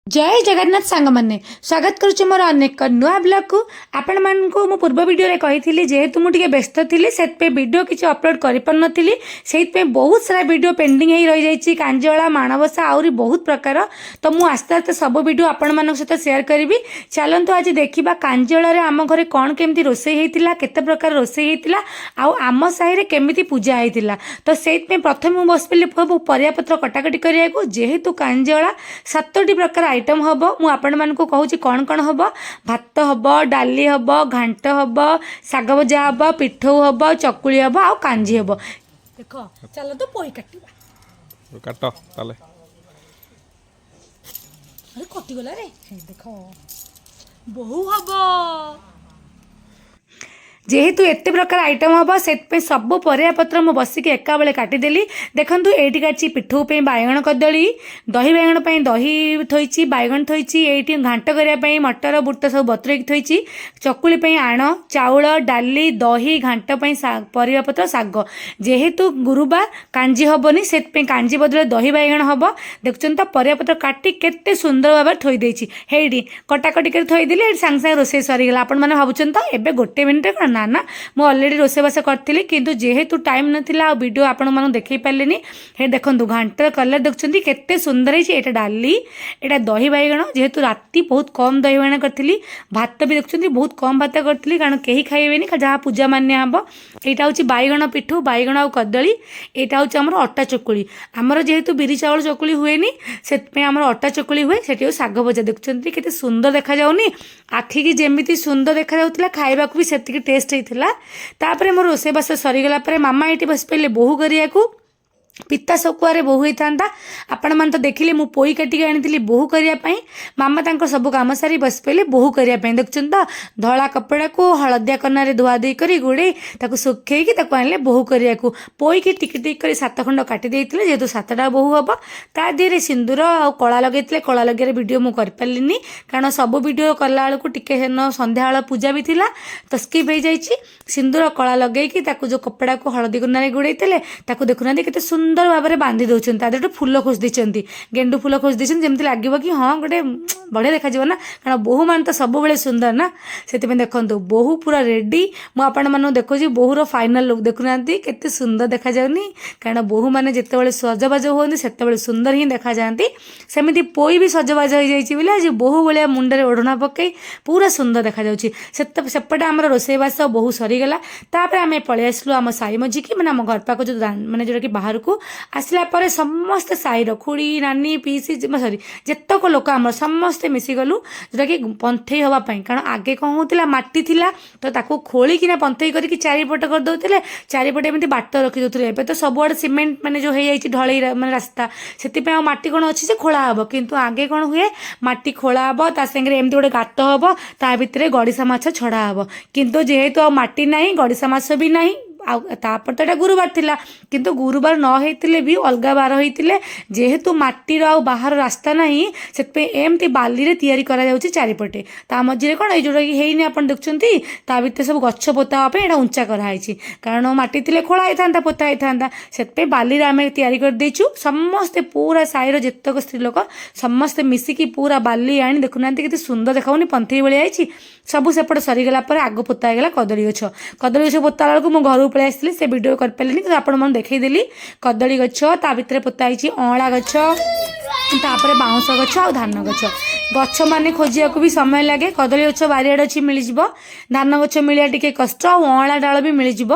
ଜୟ ଜଗନ୍ନାଥ ସାଙ୍ଗମାନେ, ସ୍ୱାଗତ କରୁଛି ମୋର ଅନେକ ନୂଆ ବ୍ଲଗ୍କୁ। ଆପଣମାନଙ୍କୁ ମୁଁ ପୂର୍ବ ଭିଡ଼ିଓରେ କହିଥିଲି, ଯେହେତୁ ମୁଁ ଟିକେ ବ୍ୟସ୍ତ ଥିଲି, ସେଥିପାଇଁ ଭିଡ଼ିଓ କିଛି ଅପଲୋଡ଼ କରିପାରୁନଥିଲି। ସେଇଥିପାଇଁ ବହୁତ ସାରା ଭିଡ଼ିଓ ପେଣ୍ଡିଂ ହେଇ ରହିଯାଇଛି, କାଞ୍ଜଳା, ମାଣବସା, ଆହୁରି ବହୁତ ପ୍ରକାର। ତ ମୁଁ ଆସ୍ତେ ଆସ୍ତେ ସବୁ ଭିଡ଼ିଓ ଆପଣମାନଙ୍କ ସହିତ ସେୟାର କରିବି। ଚାଲନ୍ତୁ, ଆଜି ଦେଖିବା କାଞ୍ଜଳାରେ ଆମ ଘରେ କ'ଣ କେମିତି ରୋଷେଇ ହେଇଥିଲା, କେତେ ପ୍ରକାର ରୋଷେଇ ହେଇଥିଲା ଆଉ ଆମ ସାହିରେ କେମିତି ପୂଜା ହେଇଥିଲା। ତ ସେଇଥିପାଇଁ ପ୍ରଥମେ ମୁଁ ବସିଥିଲି ସବୁ ପରିବାପତ୍ର କଟାକଟି କରିବାକୁ। ଯେହେତୁ କାଞ୍ଜଳା, ସାତଟି ପ୍ରକାର ଆଇଟମ୍ ହେବ। ମୁଁ ଆପଣମାନଙ୍କୁ କହୁଛି କ'ଣ କ'ଣ ହେବ। ଭାତ ହେବ, ଡାଲି ହେବ, ଘାଣ୍ଟ ହେବ, ଶାଗ ଭଜା ହେବ, ପିଠଉ ହେବ, ଚକୁଳି ହେବ ଆଉ କାଞ୍ଜି ହେବ। ଦେଖ, ଚାଲନ୍ତୁ ପୋଇ କାଟିବା। କାଟ ତାହେଲେ। ଆରେ, କଟିଗଲା ରେ। ଦେଖ, ବୋହୁ ହବ। ଯେହେତୁ ଏତେ ପ୍ରକାର ଆଇଟମ୍ ହେବ, ସେଥିପାଇଁ ସବୁ ପରିବାପତ୍ର ମୁଁ ବସିକି ଏକାବେଳେ କାଟିଦେଲି। ଦେଖନ୍ତୁ, ଏଇଠି କାଟିଛି ପିଠଉ ପାଇଁ ବାଇଗଣ, କଦଳୀ, ଦହି ବାଇଗଣ ପାଇଁ ଦହି ଥୋଇଛି, ବାଇଗଣ ଥୋଇଛି। ଏଇଠି ଘାଣ୍ଟ କରିବା ପାଇଁ ମଟର, ବୁଟ ସବୁ ବତୁରେଇକି ଥୋଇଛି। ଚକୁଳି ପାଇଁ ଆଣ, ଚାଉଳ, ଡାଲି, ଦହି, ଘାଣ୍ଟ ପାଇଁ ପରିବାପତ୍ର, ଶାଗ। ଯେହେତୁ ଗୁରୁବାର, କାଞ୍ଜି ହେବନି, ସେଥିପାଇଁ କାଞ୍ଜି ବଦଳରେ ଦହି ବାଇଗଣ ହେବ। ଦେଖୁଛନ୍ତି ତ, ପରିବାପତ୍ର କାଟି କେତେ ସୁନ୍ଦର ଭାବରେ ଥୋଇ ଦେଇଛି। ହେଇଠି କଟାକଟି କରି ଥୋଇଦେଲି, ଏଇଠି ସାଙ୍ଗେ ସାଙ୍ଗେ ରୋଷେଇ ସରିଗଲା। ଆପଣମାନେ ଭାବୁଛନ୍ତି ତ ଏବେ ଗୋଟେ ମିନିଟ୍ରେ କ'ଣ? ନା ନା, ମୁଁ ଅଲରେଡ଼ି ରୋଷେଇବାସ କରିଥିଲି, କିନ୍ତୁ ଯେହେତୁ ଟାଇମ୍ ନଥିଲା ଆଉ ଭିଡ଼ିଓ ଆପଣମାନଙ୍କୁ ଦେଖେଇ ପାରିଲିନି। ହେ ଦେଖନ୍ତୁ, ଘାଣ୍ଟର କଲର୍ ଦେଖୁଛନ୍ତି, କେତେ ସୁନ୍ଦର ହେଇଛି। ଏଇଟା ଡାଲି, ଏଇଟା ଦହି ବାଇଗଣ। ଯେହେତୁ ରାତି, ବହୁତ କମ୍ ଦହି ବାଇଗଣ କରିଥିଲି। ଭାତ ବି ଦେଖୁଛନ୍ତି, ବହୁତ କମ୍ ଭାତ କରିଥିଲି, କାରଣ କେହି ଖାଇବେନି, ଖାଲି ଯାହା ପୂଜା ମାନ୍ୟ ହେବ। ଏଇଟା ହେଉଛି ବାଇଗଣ ପିଠଉ, ବାଇଗଣ ଆଉ କଦଳୀ। ଏଇଟା ହେଉଛି ଆମର ଅଟା ଚକୁଳି। ଆମର ଯେହେତୁ ବିରି ଚାଉଳ ଚକୁଳି ହୁଏନି, ସେଥିପାଇଁ ଆମର ଅଟା ଚକୁଳି ହୁଏ। ସେଠି ଆଉ ଶାଗ ଭଜା। ଦେଖୁଛନ୍ତି, କେତେ ସୁନ୍ଦର ଦେଖାଯାଉନି? ଆଖିକି ଯେମିତି ସୁନ୍ଦର ଦେଖାଯାଉଥିଲା, ଖାଇବାକୁ ବି ସେତିକି ଟେଷ୍ଟ ହେଇଥିଲା। ତାପରେ ମୋର ରୋଷେଇବାସ ସରିଗଲା ପରେ ମାମା ଏଇଠି ବସି ପଡ଼ିଲେ ବୋହୁ କରିବାକୁ। ପିତା ଶୁଖୁଆରେ ବୋହୁ ହେଇଥାନ୍ତା। ଆପଣମାନେ ତ ଦେଖିଲେ, ମୁଁ ପୋଇ କାଟିକି ଆଣିଥିଲି ବୋହୁ କରିବା ପାଇଁ। ମାମା ତାଙ୍କ ସବୁ କାମ ସାରି ବସି ପଡ଼ିଲେ ବୋହୁ କରିବା ପାଇଁ। ଦେଖୁଛନ୍ତି ତ, ଧଳା କପଡ଼ାକୁ ହଳଦିଆ କନାରେ ଧୁଆ ଧୁଇ କରି ଗୁଡ଼େଇ ତାକୁ ଶୁଖେଇକି ତାକୁ ଆଣିଲେ ବୋହୁ କରିବାକୁ। ପୋଇକି ଟିକି ଟିକି କରି ସାତ ଖଣ୍ଡ କାଟି ଦେଇଥିଲେ, ଯେହେତୁ ସାତଟା ବୋହୁ ହେବ। ତା ଦେହରେ ସିନ୍ଦୁର ଆଉ କଳା ଲଗେଇଥିଲେ। କଳା ଲଗେଇବାର ଭିଡ଼ିଓ ମୁଁ କରିପାରିଲିନି, କାରଣ ସବୁ ଭିଡ଼ିଓ କଲା ବେଳକୁ ଟିକେ ସେଦିନ ସନ୍ଧ୍ୟାବେଳ ପୂଜା ବି ଥିଲା, ତ ସ୍କିପ୍ ହେଇଯାଇଛି। ସିନ୍ଦୁର କଳା ଲଗେଇକି ତାକୁ ଯେଉଁ କପଡ଼ାକୁ ହଳଦୀ କନାରେ ଗୁଡ଼େଇଥିଲେ, ତାକୁ ଦେଖୁନାହାନ୍ତି, କେତେ ସୁନ୍ଦର ଭାବରେ ବାନ୍ଧି ଦେଉଛନ୍ତି। ତା ଦେହରେ ଫୁଲ ଖୋସି ଦେଇଛନ୍ତି, ଗେଣ୍ଡୁ ଫୁଲ ଖୋସି ଦେଇଛନ୍ତି, ଯେମିତି ଲାଗିବ କି ହଁ, ଗୋଟେ ବଢ଼ିଆ ଦେଖାଯିବ ନା। କାରଣ ବୋହୂମାନେ ତ ସବୁବେଳେ ସୁନ୍ଦର ନା। ସେଥିପାଇଁ ଦେଖନ୍ତୁ, ବୋହୂ ପୁରା ରେଡ଼ି। ମୁଁ ଆପଣମାନଙ୍କୁ ଦେଖୁଛି ବୋହୂର ଫାଇନାଲ୍ ଲୁକ୍। ଦେଖୁନାହାନ୍ତି, କେତେ ସୁନ୍ଦର ଦେଖାଯାଉନି? କାରଣ ବୋହୂମାନେ ଯେତେବେଳେ ସଜବାଜ ହୁଅନ୍ତି, ସେତେବେଳେ ସୁନ୍ଦର ହିଁ ଦେଖାଯାଆନ୍ତି। ସେମିତି ପୋଇ ବି ସଜବାଜ ହେଇଯାଇଛି ବୋଲି ଆଜି ବୋହୂ ଭଳିଆ ମୁଣ୍ଡରେ ଓଢ଼ଣା ପକେଇ ପୁରା ସୁନ୍ଦର ଦେଖାଯାଉଛି। ସେପଟେ ଆମର ରୋଷେଇବାସ ବୋହୂ ସରିଗଲା। ତାପରେ ଆମେ ପଳେଇ ଆସିଲୁ ଆମ ସାହି ମଝିକି, ମାନେ ଆମ ଘର ପାଖ ଯେଉଁ ମାନେ ଯେଉଁଟାକି। ବାହାରକୁ ଆସିଲା ପରେ ସମସ୍ତେ ସାହିର ଖୁଡ଼ି, ନାନୀ, ପିଇସି, ସରି, ଯେତକ ଲୋକ ଆମର ସମସ୍ତେ ମିଶିଗଲୁ ଯେଉଁଟାକି ପନ୍ଥେଇ ହେବା ପାଇଁ। କାରଣ ଆଗେ କ'ଣ ହେଉଥିଲା, ମାଟି ଥିଲା ତ ତାକୁ ଖୋଳିକିନା ପନ୍ଥେଇ କରିକି ଚାରିପଟ କରିଦେଉଥିଲେ, ଚାରିପଟେ ଏମିତି ବାଟ ରଖିଦେଉଥିଲେ। ଏବେ ତ ସବୁଆଡ଼େ ସିମେଣ୍ଟ ମାନେ ଯେଉଁ ହେଇଯାଇଛି ଢଳେଇ ମାନେ ରାସ୍ତା, ସେଥିପାଇଁ ଆଉ ମାଟି କ'ଣ ଅଛି ଯେ ଖୋଳା ହେବ? କିନ୍ତୁ ଆଗେ କ'ଣ ହୁଏ, ମାଟି ଖୋଳା ହେବ, ତା ସାଙ୍ଗରେ ଏମିତି ଗୋଟେ ଗାତ ହେବ, ତା ଭିତରେ ଗଡ଼ିଶା ମାଛ ଛଡ଼ା ହେବ। କିନ୍ତୁ ଯେହେତୁ ଆଉ ମାଟି ନାହିଁ, ଗଡ଼ିଶା ମାଛ ବି ନାହିଁ, ଆଉ ତାପରେ ତ ଏଇଟା ଗୁରୁବାର ଥିଲା। କିନ୍ତୁ ଗୁରୁବାର ନ ହେଇଥିଲେ ବି, ଅଲଗା ବାର ହେଇଥିଲେ, ଯେହେତୁ ମାଟିର ଆଉ ବାହାର ରାସ୍ତା ନାହିଁ, ସେଥିପାଇଁ ଏମିତି ବାଲିରେ ତିଆରି କରାଯାଉଛି ଚାରିପଟେ। ତା ମଝିରେ କ'ଣ ଏଇ ଯେଉଁଟାକି ହେଇନି ଆପଣ ଦେଖୁଛନ୍ତି, ତା ଭିତରେ ସବୁ ଗଛ ପୋତା ହେବା ପାଇଁ ଏଇଟା ଉଞ୍ଚା କରାହେଇଛି। କାରଣ ମାଟି ଥିଲେ ଖୋଳା ହେଇଥାନ୍ତା, ପୋତା ହେଇଥାନ୍ତା। ସେଥିପାଇଁ ବାଲିରେ ଆମେ ତିଆରି କରିଦେଇଛୁ। ସମସ୍ତେ ପୁରା ସାହିର ଯେତେକ ସ୍ତ୍ରୀ ଲୋକ ସମସ୍ତେ ମିଶିକି ପୁରା ବାଲି ଆଣି, ଦେଖୁନାହାନ୍ତି, କେତେ ସୁନ୍ଦର ଦେଖାଉନି? ପନ୍ଥେଇ ଭଳିଆ ହେଇଛି ସବୁ। ସେପଟେ ସରିଗଲା ପରେ ଆଗ ପୋତା ହେଇଗଲା କଦଳୀ ଗଛ। କଦଳୀ ଗଛ ପୋତା ବେଳକୁ ମୁଁ ଘରକୁ ପଳେଇ ଆସିଥିଲି, ସେ ଭିଡ଼ିଓ କରିପାରିଲିନି, କିନ୍ତୁ ଆପଣମାନଙ୍କୁ ଦେଖେଇଦେଲି। କଦଳୀ ଗଛ, ତା ଭିତରେ ପୋତା ହେଇଛି ଅଁଳା ଗଛ, ତାପରେ ବାଉଁଶ ଗଛ ଆଉ ଧାନ ଗଛ। ଗଛ ମାନେ ଖୋଜିବାକୁ ବି ସମୟ ଲାଗେ। କଦଳୀ ଗଛ ବାରିଆଡ଼େ ଅଛି, ମିଳିଯିବ। ଧାନ ଗଛ ମିଳିବା ଟିକେ କଷ୍ଟ। ଆଉ ଅଁଳା ଡାଳ ବି ମିଳିଯିବ।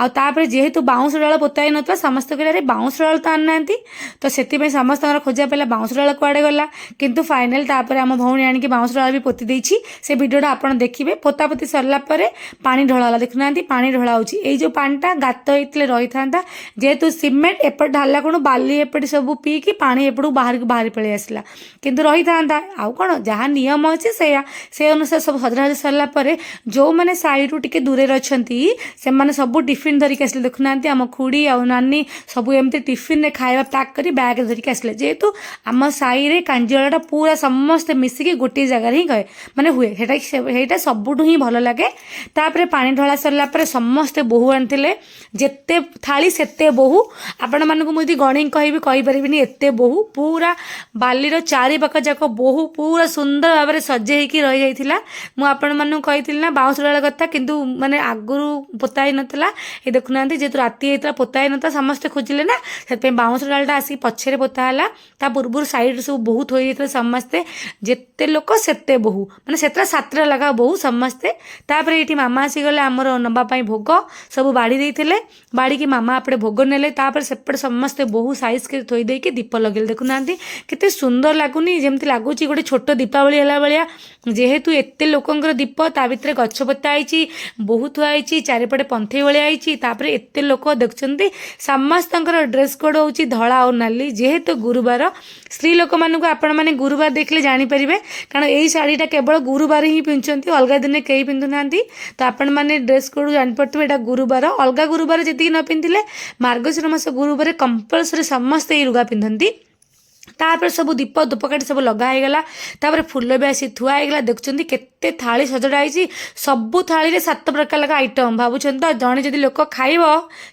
ଆଉ ତାପରେ ଯେହେତୁ ବାଉଁଶ ଡାଳ ପୋତା ହେଇନଥିଲା, ସମସ୍ତେ କହିଲେ, "ଆରେ, ବାଉଁଶ ଡାଳ ତ ଆଣିନାହାନ୍ତି।" ତ ସେଥିପାଇଁ ସମସ୍ତଙ୍କର ଖୋଜା ପଡ଼ିଲା, ବାଉଁଶ ଡାଳ କୁଆଡ଼େ ଗଲା? କିନ୍ତୁ ଫାଇନାଲ ତାପରେ ଆମ ଭଉଣୀ ଆଣିକି ବାଉଁଶ ଡାଳ ବି ପୋତି ଦେଇଛି। ସେ ଭିଡ଼ିଓଟା ଆପଣ ଦେଖିବେ। ପୋତାପୋତି ସରିଲା ପରେ ପାଣି ଢଳା ହେଲା। ଦେଖୁନାହାନ୍ତି, ପାଣି ଢଳା ହେଉଛି। ଏଇ ଯେଉଁ ପାଣିଟା ଗାତ ହେଇଥିଲେ ରହିଥାନ୍ତା, ଯେହେତୁ ସିମେଣ୍ଟ ଏପଟେ ଢାଳିଲା କ'ଣ, ବାଲି ଏପଟେ ସବୁ ପିଇକି ପାଣି ଏପଟକୁ ବାହାରକୁ ବାହାରି ପଳେଇ ଆସିଲା, କିନ୍ତୁ ରହିଥାନ୍ତା। ଆଉ କ'ଣ, ଯାହା ନିୟମ ଅଛି ସେଇଆ, ସେ ଅନୁସାରେ ସବୁ ସଜଡ଼ା ସରିଲା ପରେ ଯେଉଁମାନେ ସାହିରୁ ଟିକେ ଦୂରରେ ଅଛନ୍ତି, ସେମାନେ ସବୁ ଟିଫିନ୍ ଧରିକି ଆସିଲେ। ଦେଖୁନାହାନ୍ତି, ଆମ ଖୁଡ଼ି ଆଉ ନାନୀ ସବୁ ଏମିତି ଟିଫିନ୍ରେ ଖାଇବା ପ୍ୟାକ୍ କରି ବ୍ୟାଗ୍ରେ ଧରିକି ଆସିଲେ। ଯେହେତୁ ଆମ ସାହିରେ କାଞ୍ଜିଆଳଟା ପୁରା ସମସ୍ତେ ମିଶିକି ଗୋଟିଏ ଜାଗାରେ ହିଁ କହେ ମାନେ ହୁଏ, ସେଇଟା ସବୁଠୁ ହିଁ ଭଲ ଲାଗେ। ତାପରେ ପାଣି ଢଳା ସରିଲା ପରେ ସମସ୍ତେ ବୋହୁ ଆଣିଥିଲେ। ଯେତେ ଥାଳି ସେତେ ବୋହୁ। ଆପଣମାନଙ୍କୁ ମୁଁ ଯଦି ଗଣିକି କହିବି, କହିପାରିବିନି, ଏତେ ବୋହୁ। ପୁରା ବାଲିର ଚାରି ପାଖ ଯାକ ବୋହୁ ପୁରା ସୁନ୍ଦର ଭାବରେ ସଜେଇ ହେଇକି ରହିଯାଇଥିଲା। ମୁଁ ଆପଣମାନଙ୍କୁ କହିଥିଲି ନା ବାଉଁଶ ଡାଳ କଥା, କିନ୍ତୁ ମାନେ ଆଗରୁ ପୋତା ହେଇନଥିଲା। ଏ ଦେଖୁନାହାନ୍ତି, ଯେହେତୁ ରାତି ହେଇଥିଲା, ପୋତା ହେଇନଥିଲା, ସମସ୍ତେ ଖୋଜିଲେ ନା, ସେଥିପାଇଁ ବାଉଁଶ ଡାଳଟା ଆସିକି ପଛରେ ପୋତା ହେଲା। ତା ପୂର୍ବରୁ ସାଇଡ଼ରେ ସବୁ ବହୁତ ହୋଇଯାଇଥିଲେ ସମସ୍ତେ। ଯେତେ ଲୋକ ସେତେ ବୋହୁ, ମାନେ ସେତେଟା ସାତଟା ଲେଖା ବୋହୁ ସମସ୍ତେ। ତାପରେ ଏଇଠି ମାମା ଆସିଗଲେ ଆମର ନେବା ପାଇଁ। ଭୋଗ ସବୁ ବାଢ଼ି ଦେଇଥିଲେ। ବାଢ଼ିକି ମାମା ଏପଟେ ଭୋଗ ନେଲେ। ତାପରେ ସେପଟେ ସମସ୍ତେ ବୋହୁ ସାଇଜ୍ କରି ଥୋଇ ଦେଇକି ଦୀପ ଲଗେଇଲେ। ଦେଖୁନାହାନ୍ତି, କେତେ ସୁନ୍ଦର ଲାଗୁନି? ଯେମିତି ଲାଗୁଛି ଗୋଟେ ଛୋଟ ଦୀପାବଳି ହେଲା ଭଳିଆ। ଯେହେତୁ ଏତେ ଲୋକଙ୍କର ଦୀପ, ତା ଭିତରେ ଗଛ ପୋତା ହେଇଛି, ବୋହୁ ଥୁଆ ହେଇଛି, ଚାରିପଟେ ପନ୍ଥେଇ ଭଳିଆ ହେଇଛି, ତାପରେ ଏତେ ଲୋକ ଦେଖୁଛନ୍ତି। ସମସ୍ତଙ୍କର ଡ୍ରେସ୍ କୋଡ୍ ହେଉଛି ଧଳା ଆଉ ନାଲି। ଯେହେତୁ ଗୁରୁବାର, ସ୍ତ୍ରୀ ଲୋକମାନଙ୍କୁ ଆପଣମାନେ ଗୁରୁବାର ଦେଖିଲେ ଜାଣିପାରିବେ, କାରଣ ଏଇ ଶାଢ଼ୀଟା କେବଳ ଗୁରୁବାର ହିଁ ପିନ୍ଧୁଛନ୍ତି, ଅଲଗା ଦିନେ କେହି ପିନ୍ଧୁନାହାନ୍ତି। ତ ଆପଣମାନେ ଡ୍ରେସ୍ କୋଡ୍ ଜାଣିପାରୁଥିବେ ଏଇଟା ଗୁରୁବାର। ଅଲଗା ଗୁରୁବାର ଯେତିକି ନ ପିନ୍ଧିଲେ, ମାର୍ଗଶିର ମାସ ଗୁରୁବାର କମ୍ପଲସରି ସମସ୍ତେ ଏଇ ଲୁଗା ପିନ୍ଧନ୍ତି। ତାପରେ ସବୁ ଦୀପ, ଧୂପକାଠି ସବୁ ଲଗା ହେଇଗଲା। ତାପରେ ଫୁଲ ବି ଆସି ଥୁଆ ହେଇଗଲା। ଦେଖୁଛନ୍ତି, କେତେ ଥାଳି ସଜଡ଼ା ହେଇଛି। ସବୁ ଥାଳିରେ ସାତ ପ୍ରକାର ଲେଖା ଆଇଟମ୍। ଭାବୁଛନ୍ତି ତ, ଜଣେ ଯଦି ଲୋକ ଖାଇବ,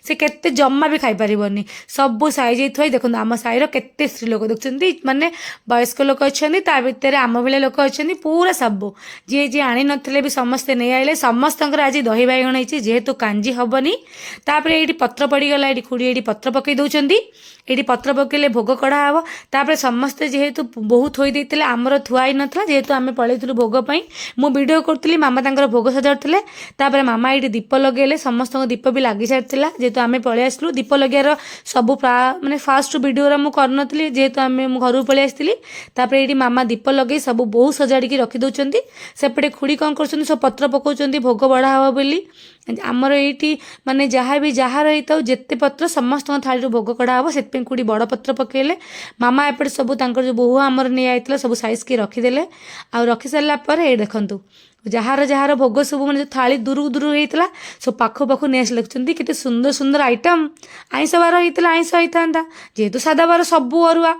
ସେ କେତେ ଜମା ବି ଖାଇପାରିବନି। ସବୁ ସାଇଜ୍ ହେଇ ଥୁଆ ହେଇଛି। ଦେଖନ୍ତୁ, ଆମ ସାହିର କେତେ ସ୍ତ୍ରୀ ଲୋକ ଦେଖୁଛନ୍ତି, ମାନେ ବୟସ୍କ ଲୋକ ଅଛନ୍ତି, ତା ଭିତରେ ଆମ ଭଳିଆ ଲୋକ ଅଛନ୍ତି, ପୁରା ସବୁ। ଯିଏ ଯିଏ ଆଣି ନଥିଲେ ବି ସମସ୍ତେ ନେଇ ଆଇଲେ। ସମସ୍ତଙ୍କର ଆଜି ଦହି ବାଇଗଣ ହେଇଛି, ଯେହେତୁ କାଞ୍ଜି ହବନି। ତାପରେ ଏଇଠି ପତ୍ର ପଡ଼ିଗଲା। ଏଇଠି ଖୁଡ଼ି ଏଇଠି ପତ୍ର ପକେଇ ଦେଉଛନ୍ତି। ଏଇଠି ପତ୍ର ପକେଇଲେ ଭୋଗ କଢ଼ା ହବ। ତାପରେ ସମସ୍ତେ ଯେହେତୁ ବହୁତ ଥୋଇ ଦେଇଥିଲେ, ଆମର ଥୁଆ ହେଇନଥିଲା, ଯେହେତୁ ଆମେ ପଳେଇଥିଲୁ ଭୋଗ ପାଇଁ। ମୁଁ ଭିଡ଼ିଓ କରୁଥିଲି, ମାମା ତାଙ୍କର ଭୋଗ ସଜାଡ଼ୁଥିଲେ। ତାପରେ ମାମା ଏଇଠି ଦୀପ ଲଗେଇଲେ। ସମସ୍ତଙ୍କ ଦୀପ ବି ଲାଗି ସାରିଥିଲା, ଯେହେତୁ ଆମେ ପଳେଇ ଆସିଲୁ। ଦୀପ ଲଗେଇବାର ସବୁ ମାନେ ଫାଷ୍ଟ ଭିଡ଼ିଓର ମୁଁ କରିନଥିଲି, ଯେହେତୁ ମୁଁ ଘରକୁ ପଳେଇ ଆସିଥିଲି। ତାପରେ ଏଇଠି ମାମା ଦୀପ ଲଗେଇ ସବୁ ବହୁତ ସଜାଡ଼ିକି ରଖିଦେଉଛନ୍ତି। ସେପଟେ ଖୁଡ଼ି କ'ଣ କରୁଛନ୍ତି? ସବୁ ପତ୍ର ପକାଉଛନ୍ତି, ଭୋଗ ବଢ଼ା ହେବ ବୋଲି। ଆମର ଏଇଠି ମାନେ ଯାହା ବି ଯାହାର ହେଇଥାଉ, ଯେତେ ପତ୍ର, ସମସ୍ତଙ୍କ ଥାଳିରୁ ଭୋଗ କଢ଼ା ହେବ। ସେଥିପାଇଁ ଖୁଡ଼ି ବଡ଼ ପତ୍ର ପକେଇଲେ। ମାମା ଏପଟେ ସବୁ ତାଙ୍କର ଯେଉଁ ବୋହୁ ଆମର ନିଆ ହେଇଥିଲା, ସବୁ ସାଇଜ୍ କି ରଖିଦେଲେ। ଆଉ ରଖି ସାରିଲା ପରେ ଏଇ ଦେଖନ୍ତୁ, ଯାହାର ଯାହାର ଭୋଗ ସବୁ, ମାନେ ଯେଉଁ ଥାଳି ଦୂରକୁ ଦୂରକୁ ହେଇଥିଲା, ସବୁ ପାଖ ପାଖକୁ ନେଇ ଆସି ଲେଖୁଛନ୍ତି। କେତେ ସୁନ୍ଦର ସୁନ୍ଦର ଆଇଟମ୍। ଆଇଁଷ ବାର ହେଇଥିଲା ଆଇଁଷ ହେଇଥାନ୍ତା, ଯେହେତୁ ସାଧା ବାର ସବୁ ଅରୁଆ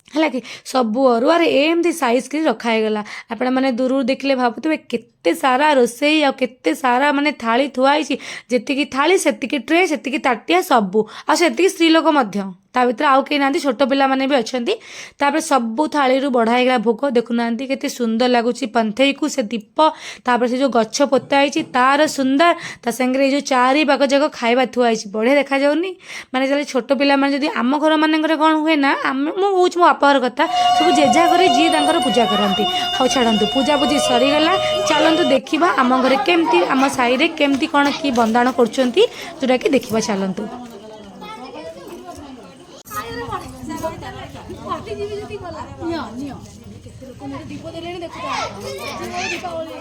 ହେଲା କି, ସବୁ ଅରୁଆରେ ଏମିତି ସାଇଜ୍ କରି ରଖା ହେଇଗଲା। ଆପଣମାନେ ଦୂରରୁ ଦେଖିଲେ ଭାବୁଥିବେ କେତେ ସାରା ରୋଷେଇ ଆଉ କେତେ ସାରା ମାନେ ଥାଳି ଥୁଆ ହେଇଛି। ଯେତିକି ଥାଳି ସେତିକି ଟ୍ରେ, ସେତିକି ତାଟିଆ ସବୁ, ଆଉ ସେତିକି ସ୍ତ୍ରୀ ଲୋକ ମଧ୍ୟ। ତା ଭିତରେ ଆଉ କେହି ନାହାନ୍ତି, ଛୋଟ ପିଲାମାନେ ବି ଅଛନ୍ତି। ତାପରେ ସବୁ ଥାଳିରୁ ବଢ଼ା ହେଇଗଲା ଭୋଗ। ଦେଖୁନାହାନ୍ତି, କେତେ ସୁନ୍ଦର ଲାଗୁଛି ପନ୍ଥେଇକୁ ସେ ଦୀପ, ତାପରେ ସେ ଯେଉଁ ଗଛ ପୋତା ହେଇଛି ତାର ସୁନ୍ଦର, ତା ସାଙ୍ଗରେ ଏଇ ଯେଉଁ ଚାରି ପାଖ ଯାକ ଖାଇବା ଥୁଆ ହେଇଛି, ବଢ଼ିଆ ଦେଖାଯାଉନି? ମାନେ ଯେତେବେଳେ ଛୋଟ ପିଲାମାନେ ଯଦି ଆମ ଘର ମାନଙ୍କରେ କ'ଣ ହୁଏ ନା, ଆମେ, ମୁଁ କହୁଛି ମୋ ବାପା ଘର କଥା, ସବୁ ଯେଝା ଘରେ ଯିଏ ତାଙ୍କର ପୂଜା କରନ୍ତି। ହଉ ଛାଡ଼ନ୍ତୁ, ପୂଜାପୂଜି ସରିଗଲା। ଚାଲନ୍ତୁ ଦେଖିବା ଆମ ଘରେ କେମିତି, ଆମ ସାହିରେ କେମିତି କ'ଣ କି ବନ୍ଦାଣ କରୁଛନ୍ତି, ଯେଉଁଟାକି ଦେଖିବା ଚାଲନ୍ତୁ। ନିଅ ନିଅ, କେତେ ଲୋକ ମୋତେ ଦୀପ ଦେଲେଣି ଦେଖୁଥା। ଦୀପାବଳି।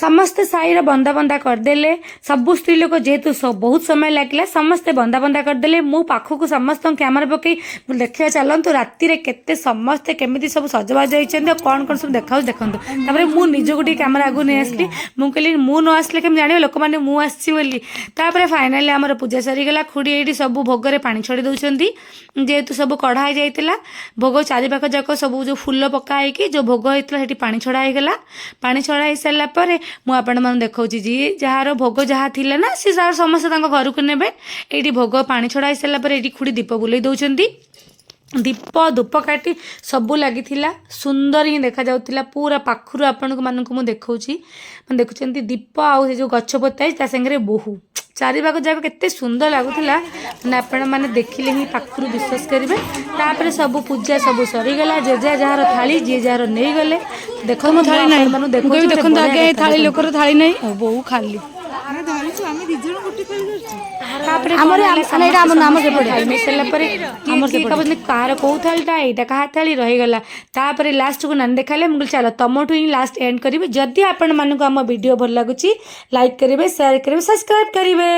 ସମସ୍ତେ ସାହିର ବନ୍ଦା ବନ୍ଦା କରିଦେଲେ। ସବୁ ସ୍ତ୍ରୀ ଲୋକ ଯେହେତୁ ବହୁତ ସମୟ ଲାଗିଲା, ସମସ୍ତେ ବନ୍ଦା ବନ୍ଦା କରିଦେଲେ। ମୁଁ ପାଖକୁ ସମସ୍ତଙ୍କ କ୍ୟାମେରା ପକେଇ ମୁଁ ଦେଖିବା, ଚାଲନ୍ତୁ ରାତିରେ କେତେ ସମସ୍ତେ କେମିତି ସବୁ ସଜବାଜ ହେଇଛନ୍ତି ଆଉ କ'ଣ କ'ଣ ସବୁ ଦେଖାଉଛି ଦେଖନ୍ତୁ। ତାପରେ ମୁଁ ନିଜକୁ ଟିକେ କ୍ୟାମେରା ଆଗକୁ ନେଇ ଆସିଲି। ମୁଁ କହିଲି, ମୁଁ ନ ଆସିଲେ କେମିତି ଜାଣିବେ ଲୋକମାନେ ମୁଁ ଆସିଛି ବୋଲି? ତାପରେ ଫାଇନାଲି ଆମର ପୂଜା ସରିଗଲା। ଖୁଡ଼ି ଏଇଠି ସବୁ ଭୋଗରେ ପାଣି ଛାଡ଼ି ଦେଉଛନ୍ତି। ଯେହେତୁ ସବୁ କଢ଼ା ହେଇଯାଇଥିଲା ଭୋଗ, ଚାରିପାଖ ଯାକ ସବୁ ଯେଉଁ ଫୁଲ ପକା ହେଇକି ଯେଉଁ ଭୋଗ ହେଇଥିଲା, ସେଠି ପାଣି ଛଡ଼ା ହେଇଗଲା। ପାଣି ଛଡ଼ା ହେଇସାରିଲା ପରେ ମୁଁ ଆପଣମାନଙ୍କୁ ଦେଖାଉଛି, ଯିଏ ଯାହାର ଭୋଗ ଯାହା ଥିଲା ନା, ସେ ଯାହାର ସମସ୍ତେ ତାଙ୍କ ଘରକୁ ନେବେ। ଏଇଠି ଭୋଗ ପାଣି ଛଡ଼ା ହେଇସାରିଲା ପରେ ଏଇଠି ଖୁଡ଼ି ଦୀପ ବୁଲେଇ ଦେଉଛନ୍ତି। ଦୀପ, ଧୂପକାଠି ସବୁ ଲାଗିଥିଲା, ସୁନ୍ଦର ହିଁ ଦେଖାଯାଉଥିଲା। ପୁରା ପାଖରୁ ଆପଣଙ୍କୁ ମାନଙ୍କୁ ମୁଁ ଦେଖାଉଛି। ମାନେ ଦେଖୁଛନ୍ତି ଦୀପ ଆଉ ସେ ଯେଉଁ ଗଛ ପୋତା ହେଇଛି, ତା ସାଙ୍ଗରେ ବୋହୁ, ଚାରିପାଖ ଯାକ କେତେ ସୁନ୍ଦର ଲାଗୁଥିଲା। ମାନେ ଆପଣମାନେ ଦେଖିଲେ ହିଁ ପାଖରୁ ବିଶ୍ୱାସ କରିବେ। ତାପରେ ସବୁ ପୂଜା ସବୁ ସରିଗଲା। ଯେଜା ଯାହାର ଥାଳି ଯିଏ ଯାହାର ନେଇଗଲେ। ଦେଖନ୍ତୁ, ଥାଳି ନାହିଁ। ଆପଣମାନଙ୍କୁ ମୁଁ କହିବି ଦେଖାଉଛି ଗୋଟେ ଦେଖନ୍ତୁ ବଢ଼ିଆ ଆଜ୍ଞା, ଏ କଥା ଥାଳି ଦେଖନ୍ତୁ। ଲୋକର ଥାଳି ନାହିଁ ଆଉ ବୋଉ ଖାଲି। ତାପରେ ଆମର କଣ ହେଲା, ନା, ଏଇଟା ଆମର ସମସ୍ତେ ନା, ଆମର ସେପଟେ। ଥାଳି ନେଇ ସାରିଲା ପରେ କିଏ ଆମର କିଏ ସେପଟେ। କହୁଛନ୍ତି କାହାର କୋଉ ଥାଳିଟା, ଏଇଟା କାହା ଥାଳି ରହିଗଲା। ତାପରେ ଲାଷ୍ଟକୁ ନାନୀ ଦେଖାଇଲେ। ମୁଁ କହିଲି, ଚାଲ ତମଠୁ ହିଁ ଲାଷ୍ଟ ଏଣ୍ଡ କରିବି। ଯଦି ଆପଣମାନଙ୍କୁ ଆମ ଭିଡ଼ିଓ ଭଲ ଲାଗୁଛି, ଲାଇକ୍ କରିବେ, ସେୟାର କରିବେ, ସବସ୍କ୍ରାଇବ୍ କରିବେ।